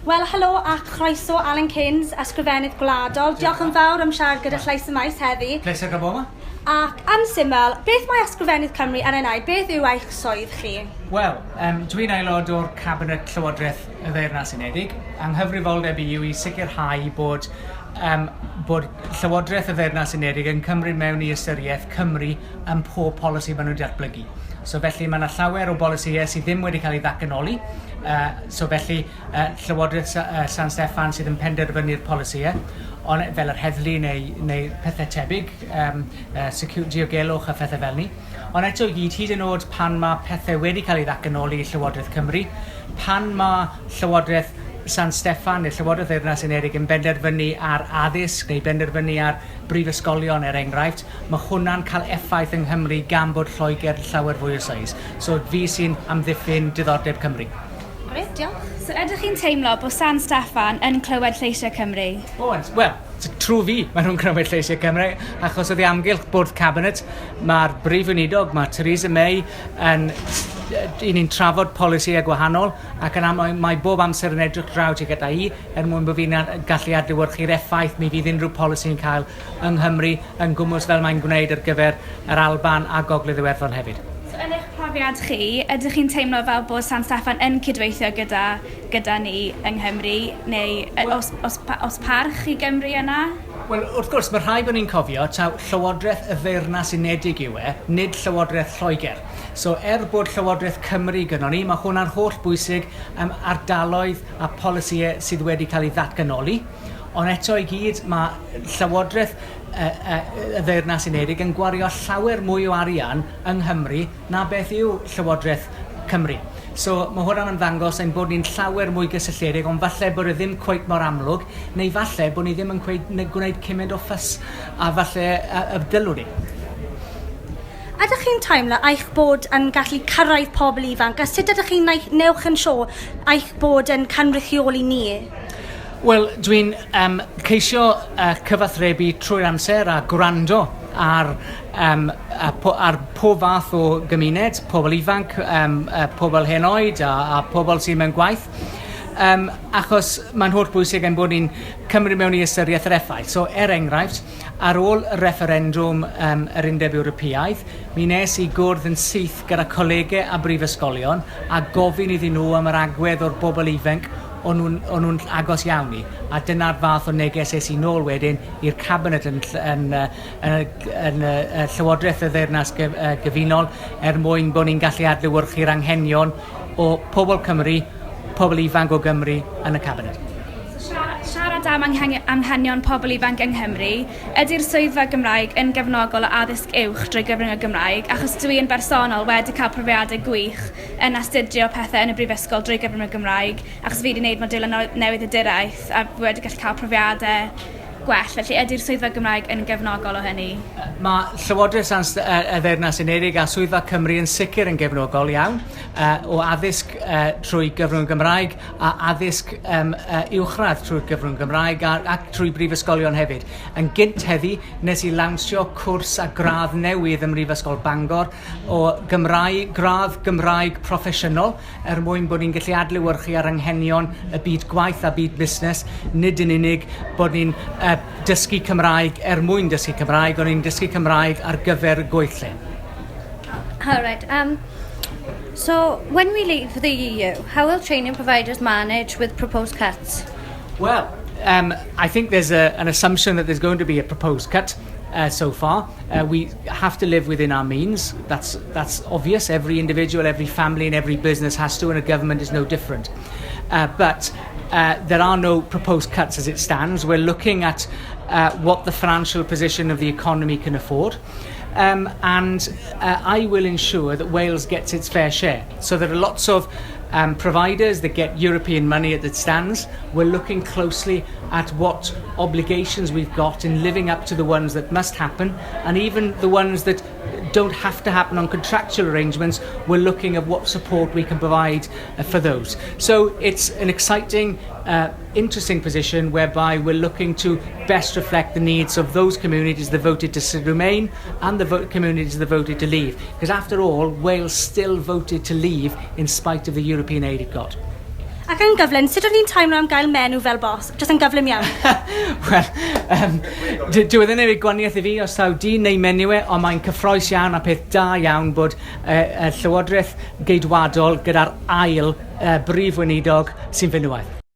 Wel, helo a chroeso Alun Cairns, Ysgrifennydd Gwladol. Diolch yn fawr am siarad gyda Llais y Maes heddi. Pleser cael bod yma. Ac yn syml, beth mae Ysgrifennydd Cymru yn ei wneud? Beth yw eich swydd chi? Wel, um, dwi'n aelod o'r Cabinet Llywodraeth y Ddeyrnas Unedig. Anghyfrifoldeb i yw i sicrhau bod, um, bod Llywodraeth y Ddeyrnas Unedig yn cymryd mewn i ystyriaeth Cymru ym mhob polisi maen nhw'n datblygu. So felly mae yna llawer o bolisïau sydd ddim wedi cael ei ddatganoli. So felly Llywodraeth San Steffan sydd yn penderfynu'r polisïau, ond fel yr heddlu neu, neu pethau tebyg, um, diogelwch a phethau fel ni. Ond eto i gyd, hyd yn oed pan mae pethau wedi cael ei ddatganoli i Llywodraeth Cymru, pan mae Llywodraeth San Steffan neu Llywodraeth Deyrnas Unedig yn benderfynu ar addysg neu benderfynu ar brifysgolion er enghraifft, mae hwnna'n cael effaith yng Nghymru gan bod Lloegr yn llawer fwy o seis. So fi sy'n amddiffyn diddordeb Cymru. Grêt, diolch. So ydych chi'n teimlo bod San Steffan yn clywed lleisiau Cymru? O, wel, trwy fi maen nhw'n clywed lleisiau Cymru, achos oddi amgylch bwrdd cabinet, mae'r brif weinidog, mae Theresa May yn i ni'n trafod polisïau gwahanol ac yn aml mae bob amser yn edrych draw tuag ata i er mwyn bod fi'n gallu adlewyrchu'r effaith mi fydd unrhyw polisi'n cael yng Nghymru yn gwmws fel mae'n gwneud ar gyfer yr Alban a Gogledd Iwerddon hefyd. So yn eich profiad chi, ydych chi'n teimlo fel bod San Steffan yn cydweithio gyda, gyda ni yng Nghymru, neu oes, oes, oes parch i Gymru yna? Wel, wrth gwrs, mae rhaid bod ni'n cofio taw Llywodraeth y Deyrnas Unedig yw e, nid Llywodraeth Lloegr. So, er bod Llywodraeth Cymru gynnon ni, mae hwnna'n holl bwysig am ardaloedd a polisïau sydd wedi cael ei ddatganoli. Ond eto i gyd, mae Llywodraeth y, y, y Ddeyrnas Unedig yn gwario llawer mwy o arian yng Nghymru na beth yw Llywodraeth Cymru. So mae hwnna'n ymddangos ein bod ni'n llawer mwy gysylltiedig, ond falle bod e ddim cweit mor amlwg, neu falle bod ni ddim yn cweit, gwneud cymaint o ffys a falle y, y dylwn ni. Ydych chi'n teimlo eich bod yn gallu cyrraedd pobl ifanc a sut ydych chi'n newch yn siŵr eich bod yn cynrychioli ni? Wel, dwi'n um, ceisio cyfathrebu trwy'r amser a gwrando ar, um, a po, ar pob fath o gymuned, pobl ifanc, um, pobl hen oed a, a pobl sydd mewn gwaith. Um, achos mae'n holl bwysig ein bod ni'n cymryd mewn i ystyriaeth yr effaith. So, er enghraifft, ar ôl y refferendwm um, yr Undeb Ewropeaidd, mi nes i gwrdd yn syth gyda colegau a brifysgolion a gofyn iddyn nhw am yr agwedd o'r bobl ifanc o'n nhw'n, o'n nhw'n agos iawn i. A dyna'r fath o neges es i nôl wedyn i'r cabinet yn, yn, yn, yn, yn Llywodraeth y Ddeyrnas Gyfunol er mwyn bod ni'n gallu adlewyrchu'r anghenion o pobl Cymru, pobl ifanc o Gymru yn y cabinet. So siarad am anghenion pobl ifanc yng Nghymru, ydy'r swyddfa Gymraeg yn gefnogol o addysg uwch drwy gyfrwng y Gymraeg? Achos dwi yn bersonol wedi cael profiadau gwych yn astudio pethau yn y brifysgol drwy gyfrwng y Gymraeg, achos fi wedi gwneud modiwlau newyddiaduraeth a fi wedi gallu cael profiadau gwell. Felly ydy'r Swyddfa Gymraeg yn gefnogol o hynny? Mae Llywodraeth San y Ddeyrnas Unedig a Swyddfa Cymru yn sicr yn gefnogol iawn o addysg trwy gyfrwng y Gymraeg a addysg um, uwchradd trwy'r gyfrwng Gymraeg a, ac trwy brifysgolion hefyd. Yn gynt heddi, nes i lawnsio cwrs a gradd newydd ym Mhrifysgol Bangor o Gymraeg, gradd Gymraeg proffesiynol er mwyn bod ni'n gallu adlewyrchu ar anghenion y byd gwaith a byd busnes, nid yn unig bod ni'n uh, dysgu Cymraeg er mwyn dysgu Cymraeg, ond ni'n dysgu Cymraeg ar gyfer y gweithle. All right. So, when we leave the EU, how will training providers manage with proposed cuts? Well, I think there's an assumption that there's going to be a proposed cut so far. We have to live within our means. That's, that's obvious. Every individual, every family, and every business has to, and a government is no different. But there are no proposed cuts as it stands. We're looking at what the financial position of the economy can afford. And I will ensure that Wales gets its fair share. So there are lots of providers that get European money as it stands. We're looking closely at what obligations we've got in living up to the ones that must happen, and even the ones that don't have to happen on contractual arrangements, we're looking at what support we can provide for those. So it's an exciting, interesting position whereby we're looking to best reflect the needs of those communities that voted to remain and the communities that voted to leave. Because after all, Wales still voted to leave in spite of the European aid it got. Ac yn gyflym, sut ydych chi'n teimlo am gael menyw fel bos? Jyst yn gyflym iawn. Wel, um, dyw e ddim yn gwaniaeth i fi os taw dyn neu menyw e, ond mae'n cyffroes iawn a peth da iawn bod Llywodraeth Geidwadol gyda'r ail brif weinidog sy'n fenywaidd.